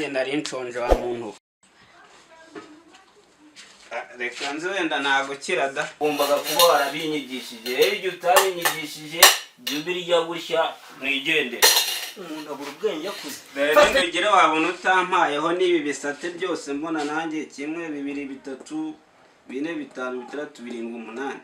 Nanjye nari nshonje wa muntu. Reka nze wenda nagukira da. Wumvaga kuba warabinyigishije, rero igihe utabinyigishije, jya ubirya gutya mwigendere. Umuntu abura ubwenge akuze. Rero ugere wabona utampayeho n'ibi bisate byose, mbona nanjye kimwe, bibiri, bitatu, bine, bitanu, bitandatu, birindwi, umunani,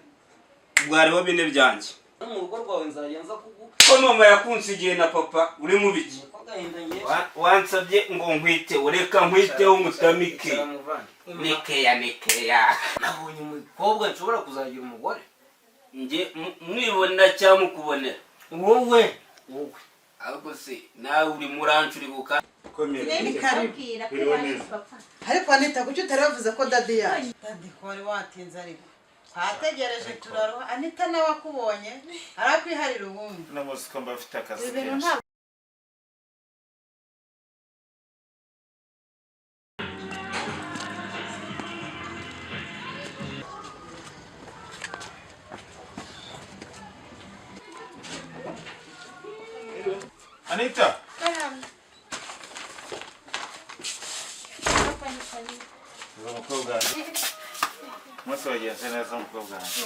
ubwo hariho bine byanjye. No mu rugo rwawe nzajya nza kugu Ko mama yakunsigiye na papa, uri mu biki? Ko agahinda ngiye. Wansabye ngo nkwiteho, reka nkwiteho ngutamike. Muvandi. Nikeya nikeya. Nabonye umukobwa nshobora kuzagira umugore. Njye mwibonera cyangwa mukubonera? Wowe, wowe. Ariko se nawe uri murancu uri guka. Ni karibu. Biriwe neza. Ariko Anita, kuki utari wavuze ko daddy yaje? Daddy, ko wari watinze, ariko twategereje turaruha. Anita nawe akubonye arakwiharira ubundi. Uno munsi ko mba mfite akazi Ibi bintu kenshi. ntabwo. Anita. Uwo mukobwa wanjye, umunsi wagenze neza? Umukobwa wanjye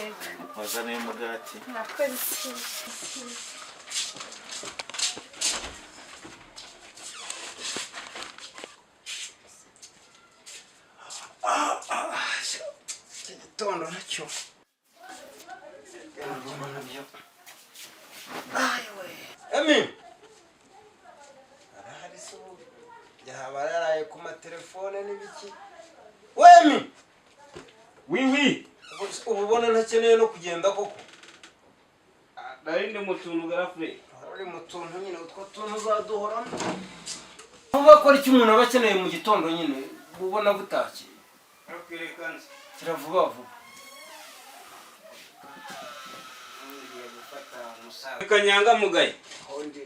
wazaniye umugati. Murakoze. Iki gitondo nacyo nabyo. Emi arahari se ubu? Yaba yaraye ku matelefone n'ibiki? Wemi! Wiwi. Ubu ubona ntakeneye no kugenda koko? Nari ndi mu tuntu garafure. Uri mu tuntu nyine, utwo tuntu uzaduhoramo. Vuba, akora icyo umuntu aba akeneye mu gitondo nyine, ubona butashye. Reka nze. Kira vuba vuba. Ngiye gufata umusaza. Reka nyangamugaye. Aho ndi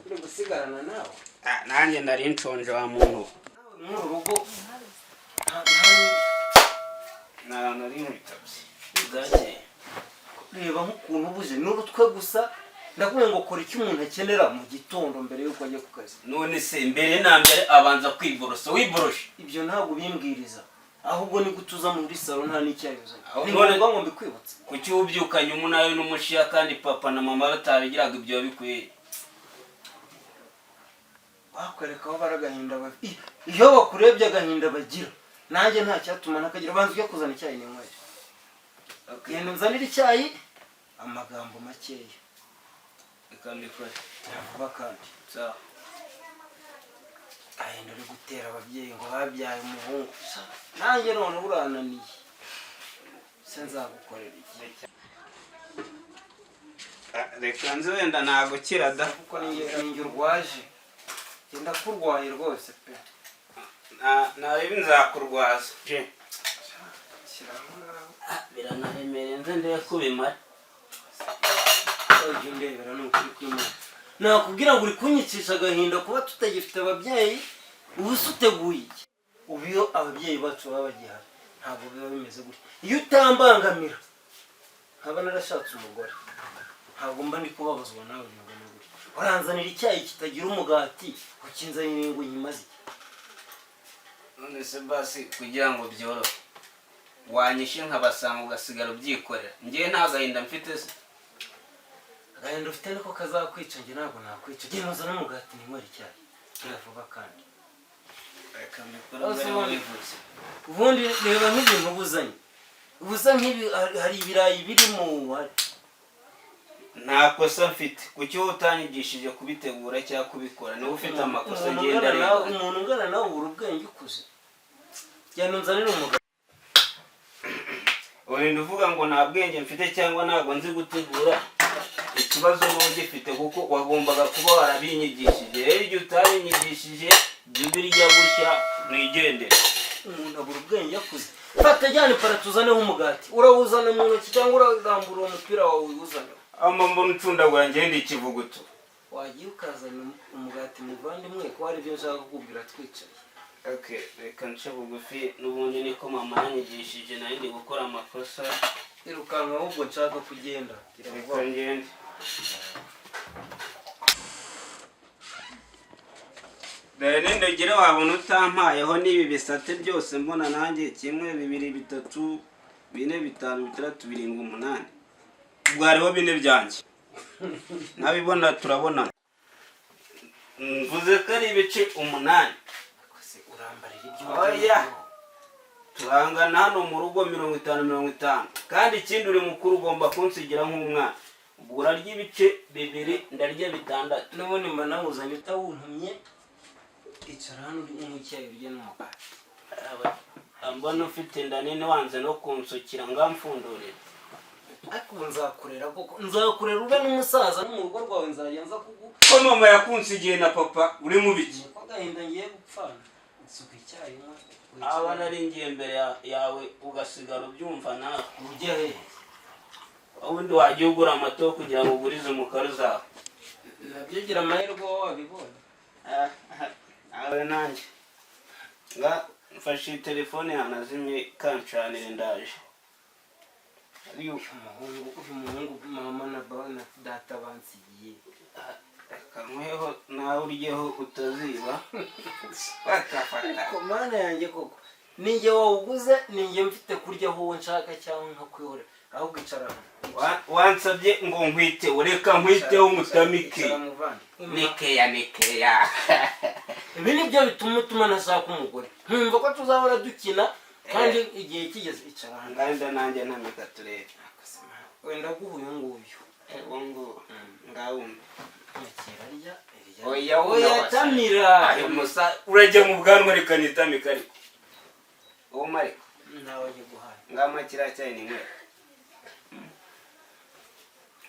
uri gusigarana nawe. Nanjye nari nshonje wa muntu. Nawe muri uru rugo Nta nari nkwitabye bwakeye. Reba nk'ukuntu ubuze n'urutwe gusa. Ndakubwira ngo kora icyo umuntu akenera mu gitondo mbere y'uko ajya ku kazi. None se mbere na mbere abanza kwiborosa? Wiboroshe? Ibyo ntabwo ubimbwiriza, ahubwo ni gutuza muri salo nta n'icyayi uzanye. Aho Ni none- ngombwa ngo mbikwibutse? Kuki ubyukanye umunabi n'umushiya kandi papa na mama batabigiraga? Ibyo bikwiye. Bakwereka aho bari agahinda iyo bakurebye agahinda bagira, nanjye nta cyatuma ntakagira. Banza ujye kuzana icyayi ninywere. Genda unzanire icyayi, amagambo makeya. Reka mbikore. Vuba kandi. Sawa. Agahinda uri gutera ababyeyi ngo babyaye umuhungu, nanjye none urananiye, se nzagukorera iki? Reka nze wenda nagukira da. Kuko ninjye urwaje, genda kurwaye rwose pe. Narebe nzakurwaza. Shyiraho ngaho. Biranaremereye, nze ndebe ko bimara. Ujya undebera, ni ukuri kw'Imana nakubwira ngo uri kunyicisha agahinda kuba tutagifite ababyeyi. Ubu se uteguye iki? Ubu iyo ababyeyi bacu baba bagihari ntabwo biba bimeze gutya. Iyo utambangamira nkaba narashatse umugore, ntabwo mba ndi kubabazwa nawe bingana gutya. Uranzanira icyayi kitagira umugati, ukinzanira ngo nyimaze iki? None se basi kugira ngo byorohe, wanyishe nkabasanga ugasigara ubyikorera? Njyewe nta gahinda mfite se? Agahinda ufite niko kazakwica, njye ntabwo nakwica. Genda uzane umugati ninywere icyayi. Gira vuba kandi. Reka mbikore. Bose Mbere wivuze. Ubundi reba nk'ibintu ubuzanye ubusa nk'ibi, hari ibirayi birimo Nta kosa mfite. Kuki wowe utanyigishije kubitegura cyangwa kubikora? Niba ufite amakosa, Umuntu ngenda. ungana nawe, Reba. umuntu ungana nawe ubura ubwenge ukuze. Genda unzanire umugati. Urinda uvuga ngo nta bwenge mfite cyangwa ntabwo nzi gutegura. Ikibazo n'uba ugifite kuko wagombaga kuba warabinyigishije. Rero igihe utabinyigishije, jya ubirya gutya mwigendere. Umuntu abura ubwenge akuze. Fata, jyana iparato uzaneho umugati. Urawuzana mu ntoki cyangwa urarambura uwo mupira wawe uwuzaneho? Aho mbona ucundagura, ngende ikivuguto. Wagiye ukazana umugati, muvandimwe, ko hari ibyo nshaka kukubwira twicaye. Okay, reka nce bugufi, n'ubundi niko mama yanyigishije. Nari ndi gukora amakosa. Irukanka ahubwo, nshaka kugenda. Gira Reka vuba. ngende. Dore nindogere wabona utampayeho n'ibi bisate byose mbona nanjye: kimwe, bibiri, bitatu, bine, bitanu, bitandatu, birindwi, umunani. Ubwo hariho bine byanjye nabibona. Turabona mvuze ko ari ibice 8. Se urambarira ibyo? Oya. Turangana hano mu rugo, 50 50. Kandi ikindi, uri mukuru, ugomba kunsigira nk'umwana. Ubwo urarya ibice bibiri, ndarya bitandatu. N'ubundi mba nawuzanye utawuntumye. Icara hano uri unywa icyayi, urye n'umugati. Mbona ufite inda nini, wanze no kunsukira ngamfundurire. Ariko ubu nzakurera koko, nzakurera ube n'umusaza, no mu rugo rwawe nzajya nza kugu Ko mama yakunsigiye na papa, uri mu biki? Niko agahinda ngiye gupfana. Nsuka icyayi nywa. Aba nari ngiye imbere yawe ugasigara ubyumva nawe. Ujya hehe? Ubundi wajya ugura amata yo kugira ngo ugurize umukaru zawe. Nabyo gira amahirwe wowe wabibonye. Nawe nanjye nga mfashe iyi telefone yanazimye, kancanire, ndaje. Uyu muhungu mama na ba na data bansigiye. Kankweho nawe uryeho utaziba bakafata. Ariko Mana yanjye koko, ninjye wawuguze, ninjye mfite kurya aho nshaka cyangwa nkakwihorera. Ahubwo icara hano. Wansabye ngo nkwiteho, reka nkwiteho ngutamike. Icara muvandi. Nikeya nikeya. Ibi ni byo bituma utuma ntashaka umugore, nkumva ko tuzahora dukina kandi igihe kigeze. Icara hano. Nganda nanjye ntamika turebe. Wenda guha uyu nguyu. Uwo nguwo ngawumve. Nyakira, rya rya. Oya. Oya, tamira. Ayo musa urajya mu bwanwa, reka nitamike. Ariko uwo mariko Nawe guhaye. Ngama kiriya cyayi ni nkwe.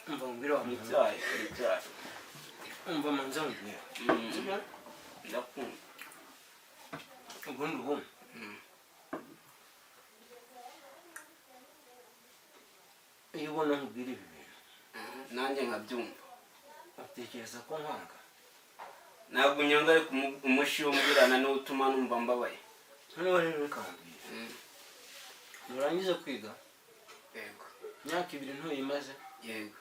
Umva mbwira wa Ni muntu. icyayi, ni icyayi. Umva manze mbwira. Sibyo? Ndakumva. Ubundi ubu iyo ubona nkubwira ibi bintu, Nanjye nkabyumva, utekereza ko nkwanga? Ntabwo unyanga, ariko umushi umbwirana niwo utuma numva mbabaye. Noneho rero reka nkubwire. Nurangiza kwiga, Yego. imyaka 2 ntuyimaze? Yego.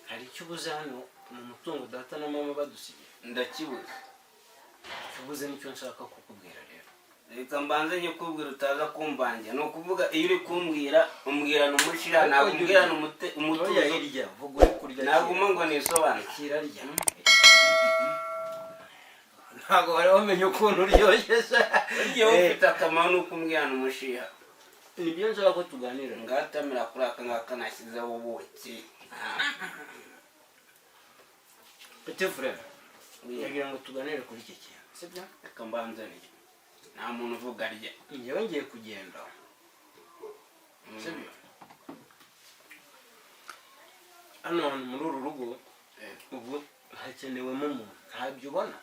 Hari icyo ubuze hano mu mutungo data na mama badusigiye? Ndakibuze. Icyo ubuze nicyo nshaka kukubwira rero. Reka mbanze nyikubwira utaza kumvangira. Ni ukuvuga iyo uri kumbwira umbwirana umushira, ntabwo umbwirana umutuzo. Oya, hirya vuga uri kurya. Naguma ngo nisobanure. Kirarya. Ntabwo wari wamenya ukuntu uryoshye se. Igihe ufite akamaro ni uko umbwirana umushiha. Nibyo nshaka ko tuganira. Ngatamira kuri aka ngaka nashyizeho ubuki. Petit frère, ndagira ngo tuganire kuri iki kintu, sibyo? Reka mbanze ndye, nta muntu uvuga arya. Njyewe ngiye kugenda, sibyo? Hano hantu muri uru rugo ubu hakenewemo umuntu, ntabyo ubona?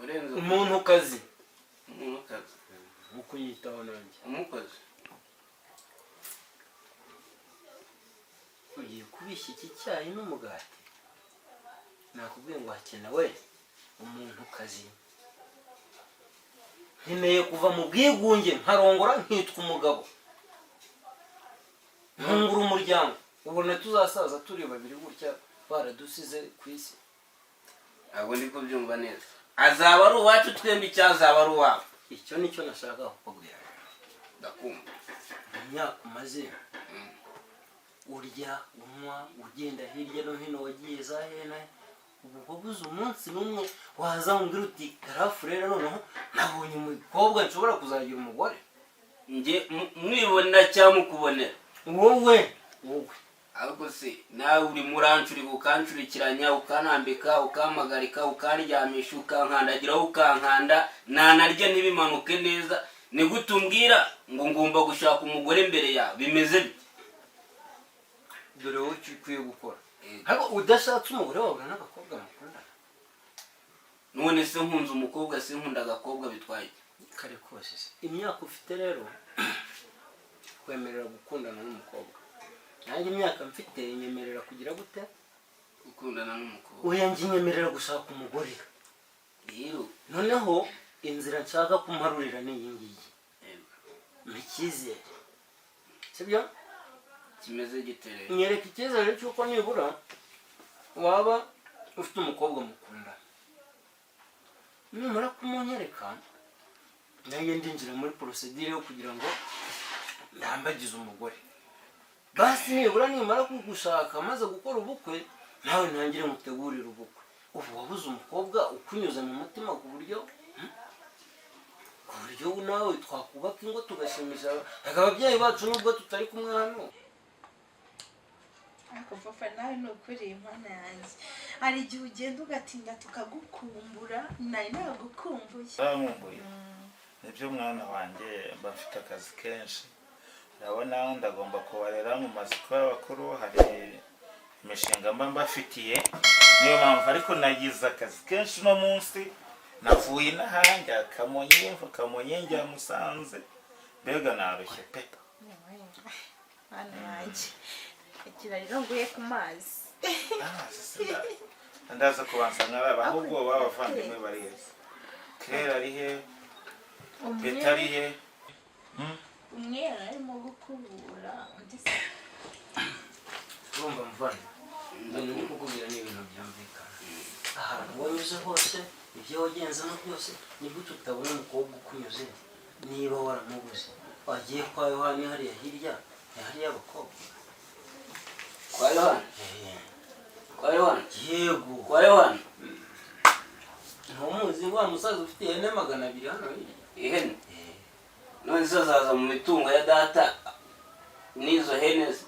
Urenze. Umuntu kazi. Umuntu kazi. Wo kunyitaho nanjye. Umukozi. Ugiye kubishya iki cyayi n'umugati. Nakubwiye ngo hakenewe umuntu kazi. Nkeneye kuva mu bwigunge, nkarongora, nkitwa umugabo, nkungura umuryango. Ubona tuzasaza turi babiri gutya baradusize ku isi? Ntabwo ndi kubyumva neza. Azaba ari uwacu twembi cyangwa azaba ari uwawe? Icyo nicyo nashaka kukubwira. Ndakumva. Imyaka umaze urya, unywa, ugenda hirya no hino, wagiye za hena, ubu wabuze umunsi n'umwe waza umbwira uti: "Garafu rero, noneho nabonye umukobwa nshobora kuzagira umugore." Njye mwibonera cyangwa mukubonera? Wowe, wowe. Ariko se nawe uri murancurika, ukancurikiranya, ukanambika, ukampagarika, ukandyamisha, ukankandagiraho, ukankanda, nanarya ntibimanuke neza, ni gute umbwira ngo ngomba gushaka umugore mbere yawe? Bimeze bite? Dore wowe icyo ukwiye gukora. Ariko udashatse umugore wabura n'abakobwa mukundana. None se nkunze umukobwa, sinkunda agakobwa, bitwaye iki? Kare kose se imyaka ufite rero kwemerera gukundana n'umukobwa, nanjye imyaka mfite nyemerera kugira gute? Gukundana n'umukobwa. Oya, njye nyemerera gushaka umugore. Rero Noneho inzira nshaka kumparurira ni iyi ngiyi. Mpa icyizere, sibyo? Kimeze gite rero? Nyereka icyizere cy'uko nibura waba ufite umukobwa mukundana. Numara kumunyereka, nanjye ndinjira muri procédure yo kugira ngo ndambagize umugore. Basi nibura nimara kugushaka, maze gukora ubukwe nawe, ntangire mutegurire ubukwe. Ubu wabuze umukobwa ukunyuze mu mutima ku buryo nawe twakubaka ingo, tugashimisha ababyeyi bacu nubwo tutari kumwe hano? Ariko papa, nawe ni ukuri, Imana yanjye, hari igihe ugenda ugatinda tukagukumbura. Nari nagukumbuye. Barankumbuye, nibyo mwana wanjye. Mba mfite akazi kenshi, urabona ndagomba kubarera mu mazu y'abakuru, hari imishinga mba mbafitiye, niyo mpamvu. Ariko nagize akazi kenshi uno munsi, navuye inaha njya Kamonyi, mva Kamonyi njya Musanze, mbega narushye pe. Mwana yanjye, rekera rero nguye ku mazi. Amazi se ndaza kubanza nkaraba. Ahubwo b'abavandimwe bari he? Claire ari he? Peta ari he? Umwe yari arimo gukubura, undi se Urumva muvana, ibintu ndi kukubwira ni ibintu byumvikana. Ahantu wanyuze hose, ibyo wagenzemo byose, ni gute utabona umukobwa ukunyuze niba waramubuze? Wagiye kwa Yohani hariya hirya, ni hariya abakobwa. Kwa Yohana? Kwa Yohana? Yego. Kwa Yohana? Ntumuzi, wa musaza ufite ihene 200 hano hirya? Ihene? None zo zaza mu mitungo ya data n'izo hene ze?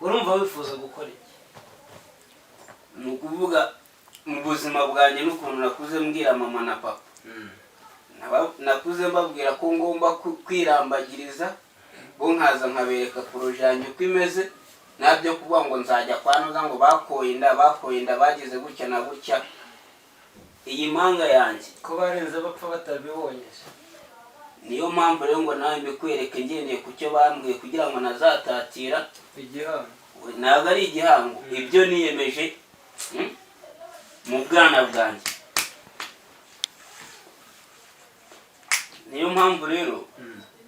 Urumva wifuza gukora iki? Ni ukuvuga mu buzima bwanjye n'ukuntu nakuze mbwira mama na papa, nakuze mbabwira ko ngomba kwirambagiriza bo, nkaza nkabereka projet yanjye uko imeze. Ntabyo kuvuga ngo nzajya kwa noza, ngo bakoye inda, bakoye inda, bagize gutya na gutya. Iyi mpanga yanjye Ko barenze bapfa batabibonye se? Niyo mpamvu rero ngo nawe mbikwereke ngendeye ku cyo bambwiye, kugira ngo nazatatira Igihango. Ntabwo ari igihango, ibyo niyemeje mu bwana bwanjye. Niyo mpamvu rero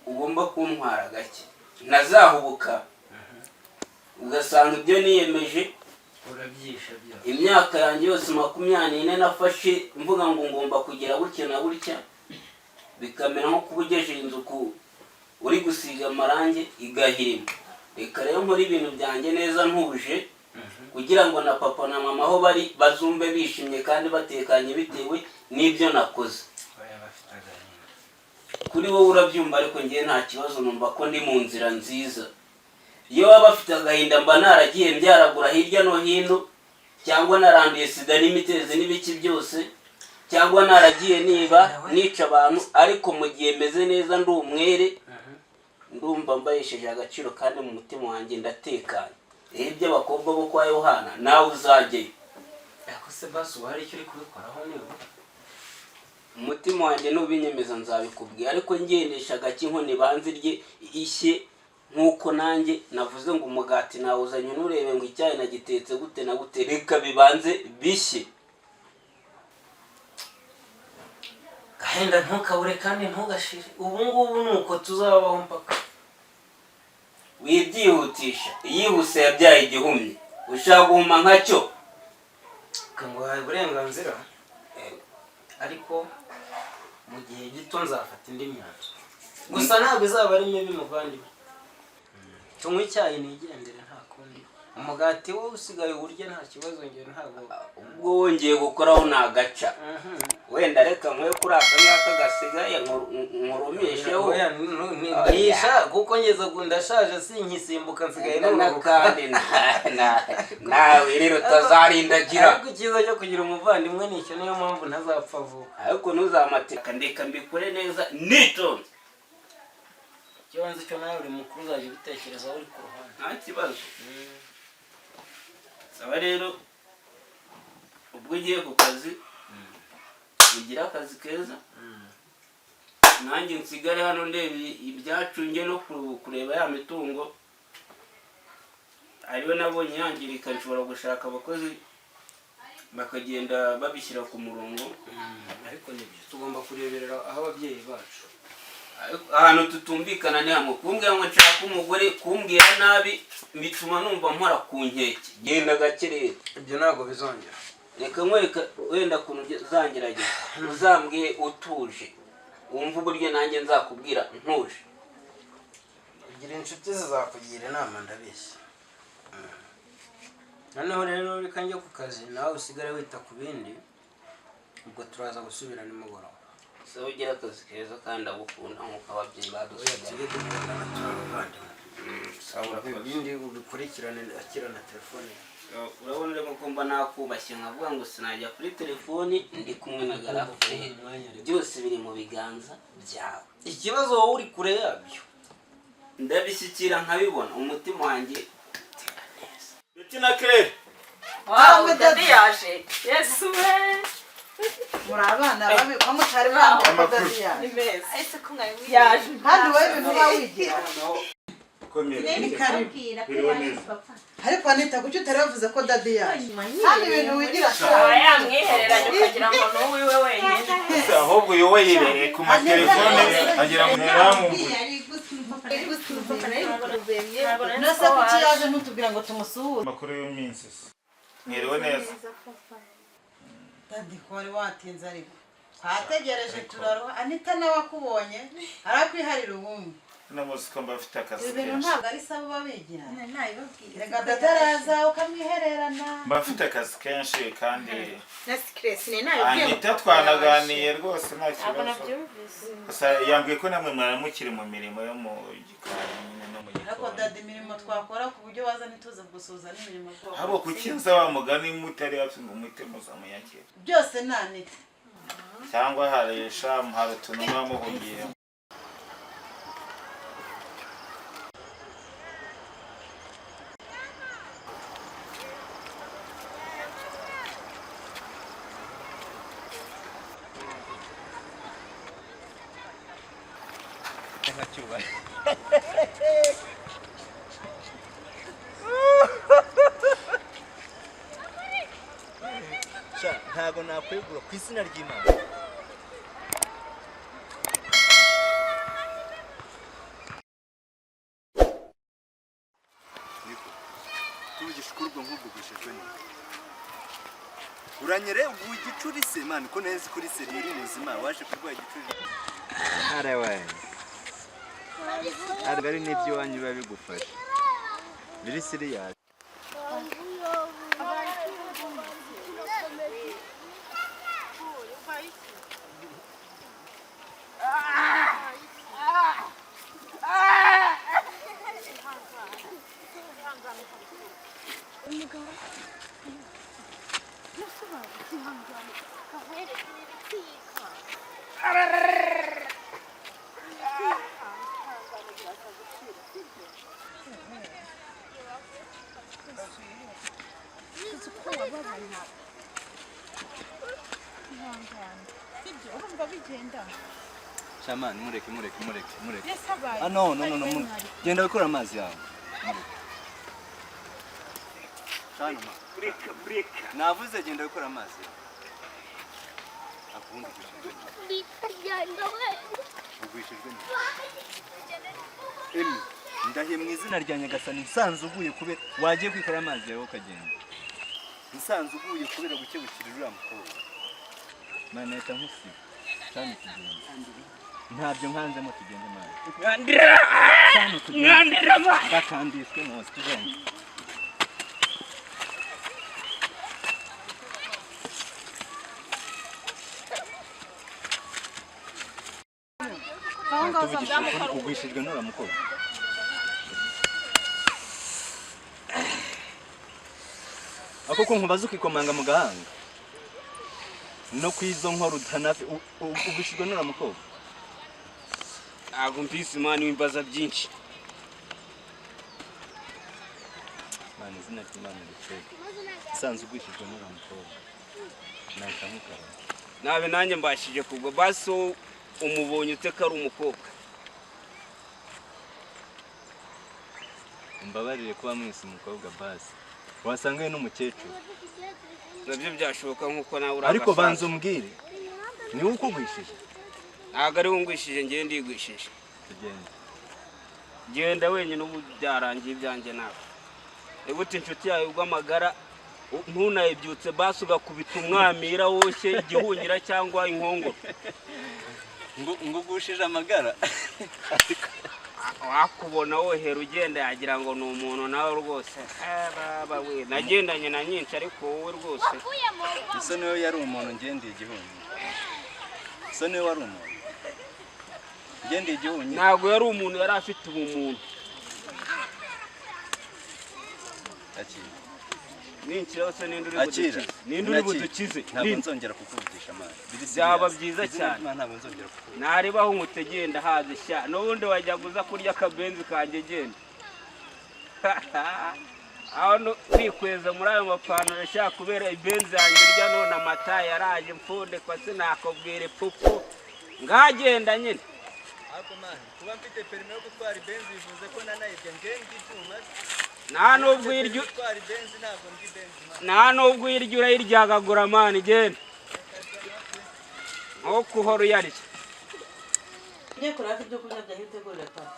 ugomba kuntwara gake, ntazahubuka ugasanga ibyo niyemeje Urabyisha byose. Imyaka yanjye yose 24 nafashe mvuga ngo ngomba kugira gutya na gutya, bikamera nko kuba ugejeje inzu ku uri gusiga amarangi igahirima. Reka rero nkore ibintu byanjye neza ntuje, kugira ngo na papa na mama aho bari bazumve bishimye kandi batekanye bitewe n'ibyo nakoze. Baya bafite agahinda. Kuri wowe urabyumva, ariko ngewe nta kibazo, numva ko ndi mu nzira nziza. Iyo baba bafite agahinda, mba naragiye mbyaragura hirya no hino, cyangwa naranduye sida n'imitezi n'ibiki byose, cyangwa naragiye niba nica abantu. Ariko mu gihe meze neza, ndi umwere, ndumva mbayesheje agaciro kandi mu mutima wanjye ndatekanye. Rero iby'abakobwa bo kwa Yohana, nawe uzajyayo. Ariko se basi ubu hari icyo uri kubikoraho nibura? Umutima wanjye nubinyemeza nzabikubwira, ariko ngendesha agake inkoni banze irye ishye, nk'uko nanjye navuze ngo umugati nawuzanye, nturebe ngo icyayi nagitetse gute na gute. Reka bibanze bishye. Gahinda ntukabure kandi ntugashire. Ubu ngubu ni uko tuzabaho mpaka. Wibyihutisha, iyihuse yabyaye igihumye. Ushaka guhuma nkacyo? Nguhaye uburenganzira, ariko mu gihe gito nzafata indi myanzuro, gusa ntabwo izaba ari mibi muvandimwe. Tunywe icyayi nigendere, nta kundi. Umugati wo usigaye uwurye, nta kibazo, njye ntabwo. Ubwo wongeye gukoraho nagaca. Wenda reka nkwe kuri aka ngaka gasigaye nkurumesheho. Oya, nisha kuko ngeze ubu ndashaje, sinkisimbuka, nsigaye nuruhuka. N'akandi nawe rero utazarindagira. Ariko icyiza cyo kugira umuvandimwe ni icyo, niyo mpamvu ntazapfa vuba. Ariko ntuzamate, ndeka mbikore neza nitonze. Ikibanza cyo nawe uri mukuru, uzajya ubitekerezaho uri ku ruhande. Nta kibazo. Saba rero, ubwo ugiye ku kazi, ugire akazi keza, nanjye nsigare hano ndeba ibyacu, njye no kureba ya mitungo ariyo nabonye yangirika. Nshobora gushaka abakozi bakagenda babishyira ku murongo. Ariko nibyo tugomba kureberera aho ababyeyi bacu. Ariko ahantu tutumvikana ni hamwe: kumbwira ngo nshaka umugore, kumbwira nabi bituma numva mpora ku nkeke. Genda gake rero. Ibyo ntabwo bizongera. Reka nkwereka wenda ukuntu uzangerageza. Uzambwiye utuje. Wumva uburyo nanjye nzakubwira ntuje. Ugira inshuti zizakugira inama ndabizi. Noneho rero reka njye ku kazi nawe usigare wita ku bindi, ubwo turaza gusubira nimugoroba. Sawa, ugira akazi keza kandi agukunda nk'uko ababyeyi badusigaye. Tujye dukundana turabavandimwe. Ibindi ubikurikirane akira na telefone. Urabona rero ko mba nakubashye nkavuga ngo sinajya kuri telefoni ndi kumwe na Garafure, byose biri mu biganza byawe. Ikibazo wowe uri kure yabyo. Ndabishyikira nkabibona umutima wanjye utera neza. Betty na Claire. Wow, daddy yaje. Yesu we. Muri abana babi ko mutari mwambara ko daddy yaje. Ni meza. Ese ko mwari yaje. Kandi wowe ibintu uba wigira. Komera. Ni karibu. Biriwe neza. Ariko Anita kuki utari wavuze ko daddy yaje? Kandi ibintu wigira Aba yamwihereranye ukagira ngo ni uwiwe wenyine. Ahubwo uyu we yibereye ku matelefone agira ngo ntiramwumve. Nase kuki yaje ntutubwira ngo tumusuhuze? Amakuru y'iminsi se. Mwiriwe neza. Daddy ko wari watinze ariko. Twategereje turaruha. Anita nawe akubonye arakwiharira ubundi. Uno munsi ko mba mfite akazi Ibi bintu kenshi. ntabwo ari sawa uba wigira. Reka dada araza ukamwihererana. Mba mfite akazi kenshi kandi Na stress ni nabibwiye. Anita twanaganiye rwose nta kibazo. Nabyumvise. Gusa yambwiye ko namwe mwari mukiri mu mirimo yo mu gikari nyine no mu Ariko gikoni. dada imirimo twakora ku buryo waza ntituze gusuhuza n'imirimo twakora. Habo kuki nza wa mugani mutari hafi ngo muhite muza muyakire. Byose ni Anita. Cyangwa hari shamu hari utuntu muba muhugiyemo. Ntabwo nakwegura ku izina ry'Imana. Niko tuvugisha ukuri ubwo nk'ubwogeshejwe neza uranyere uguye igicuri se mani ko neza kuri seri uri muzima waje kurwara igicuri. Arawe ari n'ibyo iwanyu biba bigufasha biri siriyasi. Shamani mureke mureke mureke mureke. Ah no no no no mureke. Genda wikore amazi yawe. Mureke. Shana ma. Bureka bureka. Navuze genda wikore amazi yawe. Akundi ugwishijwe neza. Emi ndahiye mu izina rya Nyagasani nsanze uguye kubera wagiye kwikora amazi yawe ukagenda. Nsanze uguye kubera gukebukira uriya mukobwa. Mana leta nkusiba. Shana tugende. Ntabyo nkanzemo tugende mana. Mwandira! Shana tugende. Mwandira ma! Bakandishwe mose tugende. Tuvugishije ukuri ugwishijwe n'uriya mukobwa. Ako ko nkubaza ukikomanga mu gahanga no kwizo nkora utanafi ugwishijwe n'uriya mukobwa. Ntabwo mvise imana wimbaza byinshi. Mana izina ry'Imana riceke. Nsanze ugwishijwe n'uriya mukobwa. Nahita nkukaraba. Nabe nanjye mbashije kugwa basi wowe umubonye ute ko ari umukobwa. Umbabarire kuba mwese umukobwa basi. Wasanga we n'umukecuru. Nabyo byashoboka nkuko nawe uri Ariko agasaza. banza umbwire. Ni wowe ukugwishije? Ntabwo ari we ungwishije ngewe ndigwishije. Tugende. Genda wenyine ubu byarangiye ibyanjye nawe. Nigute inshuti yawe ubwo amagara Ntunayibyutse basi ugakubita umwamira woshye igihunyira cyangwa inkongoro. Ngo ugushije amagara. Wakubona wohera ugenda yagira ngo ni umuntu nawe rwose. Baba we, nagendanye na nyinshi ariko wowe rwose. Ese niwe yari umuntu ngendeye igihunyira? Ese niwe wari umuntu ngendeye igihunyira? Ntabwo yari umuntu, yari afite ubumuntu. Akira. Ninkira se ninde uri Akira. budukize? Ninde uri budukize? Ntabwo nzongera kukuvugisha amana. Byaba byiza cyane. Ntabwo nzongera kukuvugisha. Nareba aho nkutegenda haze sha, n'ubundi wajya guza kurya akabenzi kanjye genda. Aho kwikweza muri ayo mapantaro sha, kubera ibenzi yanjye irya none amata yaraje mfundikwa sinakubwira ipfupu. Ngagenda nyine. Ariko man, kuba mfite permis yo gutwara ibenzi bivuze ko nanayibye ngenda ibyuma. Nta nubwo iryo gutwara ibenzi ntabwo ndi benzi man. Nta nubwo iryo urayiryagagura man, genda. Nko uhora uyarya. Ujye kuraka ibyo kurya byawe utegurira papa.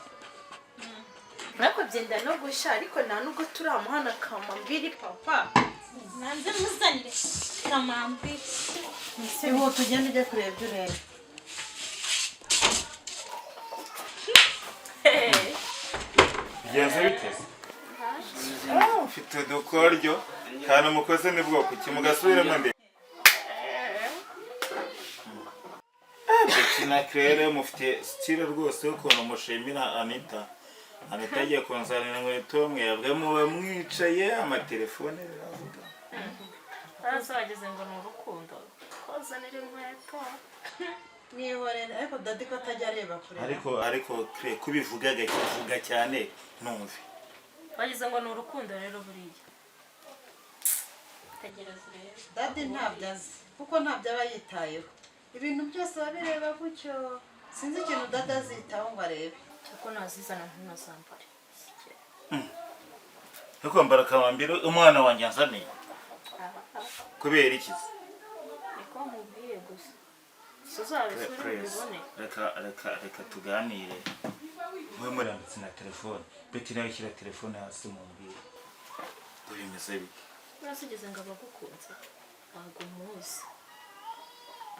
Ariko byenda no gushya, ariko nta nubwo turamuhana kamambiri papa. Nanze muzanire kamambiri. Ihute ugende ujye kureba ibyo ureba. Bigenze bite se? Mfite udukoryo kandi umukozi ni bwoko ki mugasubiramo nde? Betty na Claire mufite style rwose y'ukuntu mushimira Anita. Anita agiye kunzanira inkweto, mwebwe muba mwicaye amatelefone biravuga. Barazageze ngo ni urukundo kozanira inkweto. Mwihorere ariko daddy ko atajya areba kure. Ariko Claire kubivuga gakivuga cyane numve. Bagize ngo ni urukundo rero buriya. Tegereza urebe. Daddy ntabyo azi kuko ntabyo aba yitayeho. Ibintu byose babireba gutyo. Sinzi ikintu daddy azitaho ngo arebe. Cyako nazizana ntunazambare. Ariko mbara kamambiri umwana wanjye anzaniye. Kubera iki? Niko nkubwiye gusa. Suzabisubire ubibone. Reka tuganire. Mwe murambitse na telefone. Betty nawe shyira telefone hasi mumbwire. Bimeze bite? Urasigeze ngo abagukunze ntabwo umuzi.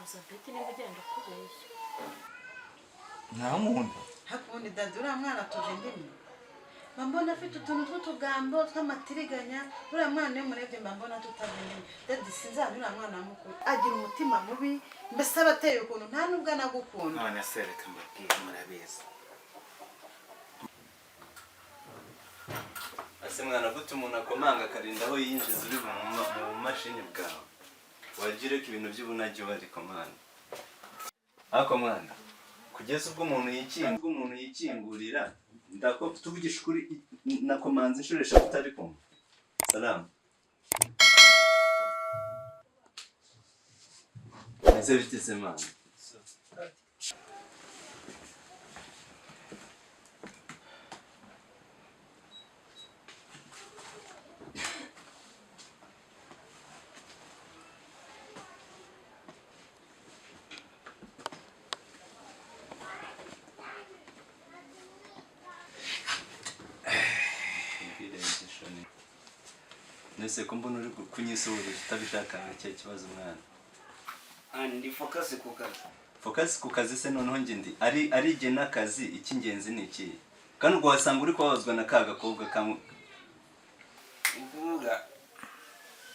Aza Betty niba ugenda kubeshya. Nta nkunda. Hakundi daddy uriya mwana tuva indimi. Mbona afite utuntu tw'utugambo tw'amatiriganya, uriya mwana iyo murebye mba mbona tutava indimi. Daddy sinzaba uriya mwana mukuru. Agira umutima mubi, mbese aba ateye ukuntu nta nubwo anagukunda. None se reka mbabwire murabizi. Ase mwana gute umuntu akomanga akarinda aho yinjiza uri mu mashini bwawe. Wagira ko ibintu by'ubunajyi bari komanda. Ariko mwana, kugeza ubwo umuntu yikingurira, ndako tuvugisha ukuri nakomanze inshuro eshatu utari kumva. Salamu. Ese bite se mwana? Nese ko mbona uri kunyisuhuza utabishaka nta kibazo mwana. Ndi focus ku kazi. Focus ku kazi se noneho nge ndi ari jye n'akazi icy'ingenzi ni iki? Kandi ubwo wasanga uri kubabazwa na ka gakobwa kamwe. Ukuvuga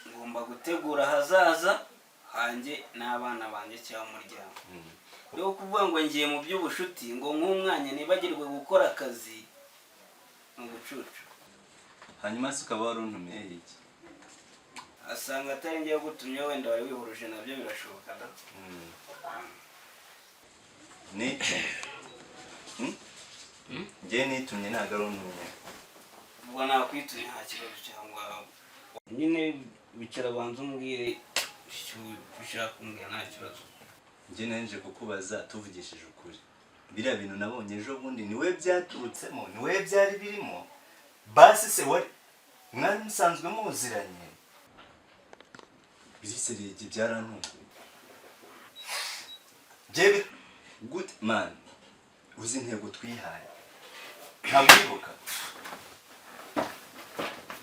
ngomba gutegura ahazaza hanjye n'abana banjye cyangwa umuryango. Rero kuvuga ngo ngiye mu by'ubushuti ngo nk'umwanya nibagirwe gukora akazi mu bucucu. Hanyuma se ukaba waruntumiye iki? Asanga atari ngiye gutumye wenda wari wihuruje nabyo birashoboka da. Nitumye. Ngiye nitumye ntabwo ari untumye. Ubwo nakwitumye nta kibazo cyangwa nyine bicara banza umbwire icyo ushaka kumbwira nta kibazo. Njye naje kukubaza tuvugishije ukuri. Biriya bintu nabonye ejo bundi niwe byaturutsemo, niwe byari birimo. Basi se wari mwari musanzwe muziranye. Biriserege byarantunguye. Njye good man uzi intego twihaye. Ntabwo uribuka.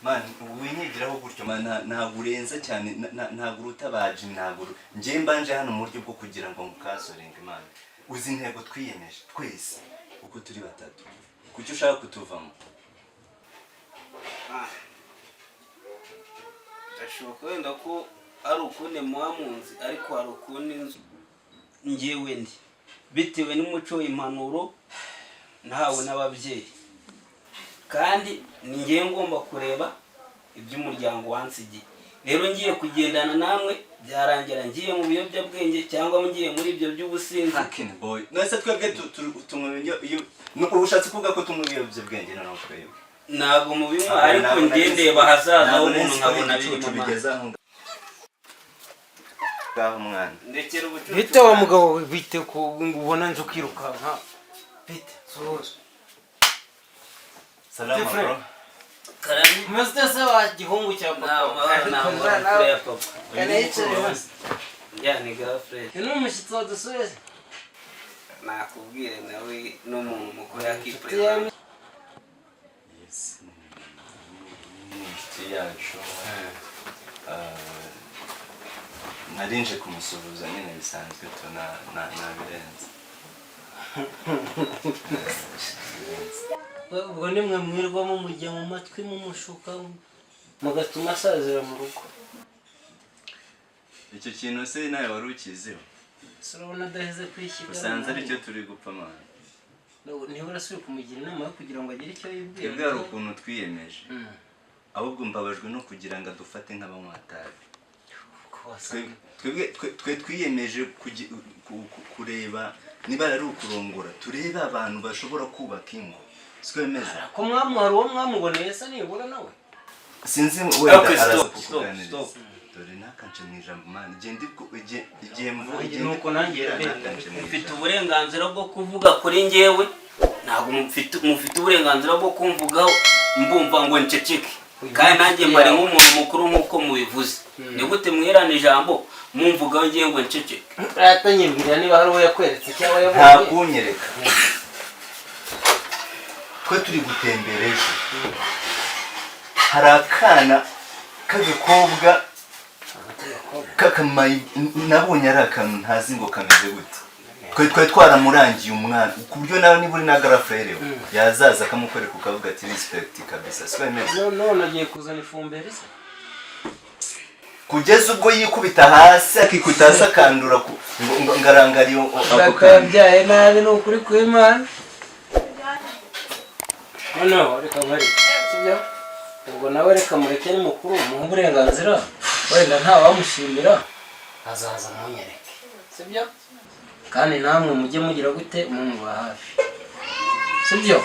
Man, winyigiraho gutyo man, ntabwo urenze cyane, ntabwo uruta baji, ntabwo njye mbanje hano mu buryo bwo kugira ngo ngukasoringe man. Uzi intego twiyemeje twese uko turi batatu, kuki ushaka kutuvamo? Birashoboka wenda ko ari ukundi muba munzi, ariko hari ukundi nzu njyewe ndi bitewe n'umuco, impanuro nahawe n'ababyeyi, kandi ni ngewe ngomba kureba iby'umuryango wansigiye. Rero ngiye kugendana namwe byarangira ngiye mu biyobyabwenge cyangwa ngiye muri ibyo by'ubusinzi. Fucking boy, none twebwe tunywa iyo ushatse kuvuga ko tunywa ibiyobyabwenge noneho twebwe? Ntabwo mubinywa, ariko njye ndeba ahazaza h'umuntu nkabona biri mu bigeze aho ngaho mwana. Ndekera ubucucu. Bite wa mugabo we, bite ko ubona nje ukirukanka? Bite suhuza. Salama bro. Karame. Umeze ute se wa gihungu cya papa? Nta mahoro ya papa. Kanayicare hasi. Ya ni girlfriend. Uyu ni umushyitsi wadusuye. Nakubwire nawe n'umuntu mukuru yakipreza. Yes, ni inshuti yacu. Narinje kumusuhuza nyine bisanzwe tu, nabirenze. Ubwo nimwe mwirwamo mujya mu matwi mumushuka mugatuma asazira mu rugo. Icyo kintu se nawe wari ukiziho? Urabona adaheze kwishyiga. Usanze aricyo turi gupfa mwana. Niba urasubiye kumugira inama yo kugira ngo agire icyo yibwira. Twebwe hari ukuntu twiyemeje, ahubwo mbabajwe no kugira ngo adufate nk'abanywa-tabi. Twe twiyemeje kureba niba ari ukurongora, turebe abantu bashobora kubaka ingo, siko bimeze? Ko mwamuhari uwo mwamuboneye se nibura nawe? Sinzi, wenda araza kukuganiriza. Dore ntakance mu ijambo mani, igihe mvuga nuko nanjye mfite uburenganzira bwo kuvuga kuri njyewe, ntabwo mufite uburenganzira bwo kumvugaho mbumva ngo nceceke, kandi nanjye mbare nk'umuntu mukuru nk'uko mubivuze. Ni gute mwirana ijambo mumvugaho ngiye ngo nceceke? Atanyibwira niba hari uwo yakweretse cyangwa yabonye. Nta kunyereka, twe turi gutembera ejo hari akana k'agakobwa kakamayi nabonye ari akantu ntazi ngo kameze gute. Twe twaramurangiye umwana ku buryo nawe niba uri na garafurere we yazaza akamukwereka ukavuga ati respect kabisa, siko bimeze? None agiye kuzana ifumbire se? Kugeza ubwo yikubita hasi, akikubita hasi akandura ngarangariye ako kantu. Yabyaye nabi ni ukuri kw'Imana. Noneho reka nkwereke, sibyo? Ubwo nawe reka mureke ni mukuru, umuhe uburenganzira, wenda ntawamushimira azaza munyereke, sibyo? Kandi namwe mujye mugira gute mumuba hafi, sibyo?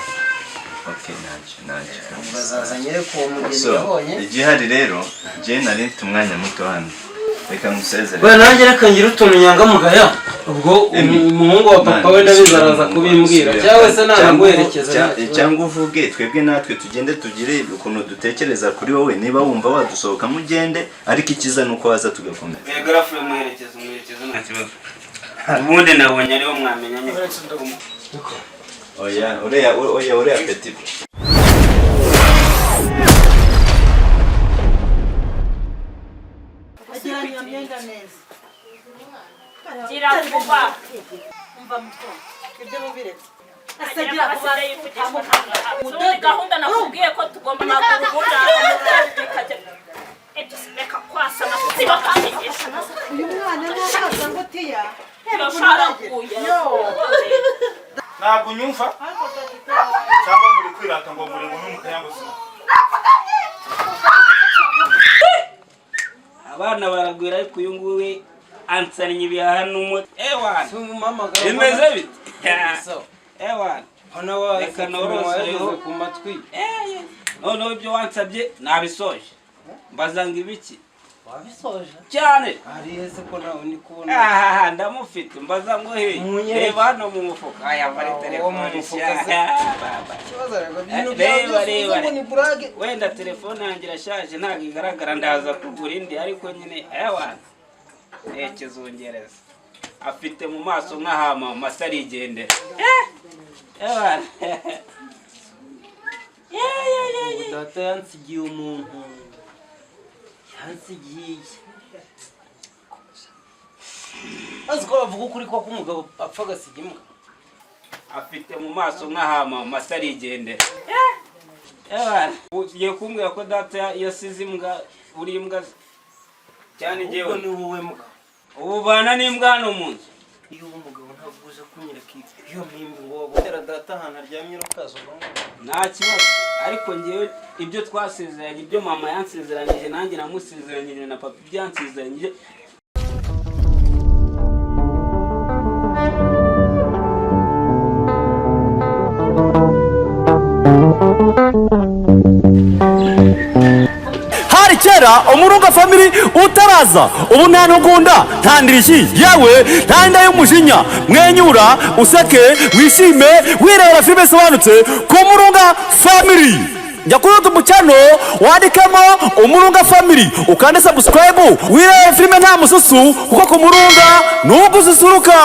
Okay, ntacyo. Bazaza nyereke uwo mugeni So, yabonye. igihari rero njye nari mfite umwanya muto hano, reka musezere. We nanjye reka ngire utuntu nyangamugaya, ubwo umuhungu wa papa we ndabizi araza kubimbwira, cyangwa se nanaguherekeza. Cyangwa uvuge twebwe natwe tugende tugire ukuntu dutekereza kuri wowe, niba wumva wadusohokamo ugende, ariko ikiza ni uko waza tugakomeza. Garafure muherekeza, umuherekeza nta kibazo. Ubundi nabonye ariho mwamenyanye. Oya uriya, oya uriya petit. Agira iyo myenda neza. Gira vuba. Umva muto. Ibyo mubiretse. Agira vuba. Ubundi gahunda nakubwiye ko tugomba amaguru ubundi reka kwasama siba kandi. Uyu mwana n'akaza ngo tiya. Yasharaguye. Ntabwo unyumva cyangwa muri kwirata ngo muri nkumi mukayanguza. Abana baragwira, ariko uyu nguyu ansannye ibihaha n'umuti. Ewana bimeze bite? Ewana reka noroseho ku matwi. Noneho ibyo wansabye nabisoje, mbaza ngo ibiki? Wabisoje cyane. Hari hese ko nawe ndi kubona? Ahaha, ndamufite, mbaza ngo he? Munyereke. Reba hano mu mufuka, aya mari Uwo mu telefone. mufuka se. Sha, baba. Ikibazo rero ibintu byawe Reba, byose reba. uza ngo ni burage. Wenda telefone yanjye irashaje ntabwo igaragara, ndaza kugura indi, ariko nyine ewana kizungereza afite mu maso nk'ahamama atarigendera. Ewana. Data yansigiye umuntu, yansigiye iki? Azi ko bavuga ukuri ko umugabo apfa agasiga imbwa. Afite mu maso nk'ahamama atarigendera. Ugiye kumbwira ko data yasize imbwa, uri imbwa cyane? Ahubwo Njyewe ni wowe mbwa. Ubu bana n'imbwa hano mu nzu. Iyo uba umugabo ntabwo uza kunyereka iyo mpimbi ngo wabonera data ahantu aryamye urukaza. Nta kibazo, ariko ngewe ibyo twasezeranye, ibyo mama yansezeranyije, nanjye namusezeranyije, na papa ibyo yansezeranyije. Hari kera Umurunga Family utaraza, ubu nta ntugunda, nta ndirishyi, yewe nta nda y'umujinya. Mwenyura, useke, wishime wirebera filime isobanutse ku Murunga Family. Jya kuri YouTube channel, wandikemo Umurunga Family, ukande subscribe, wirebera filime nta mususu, kuko ku Murunga ni ugususuruka.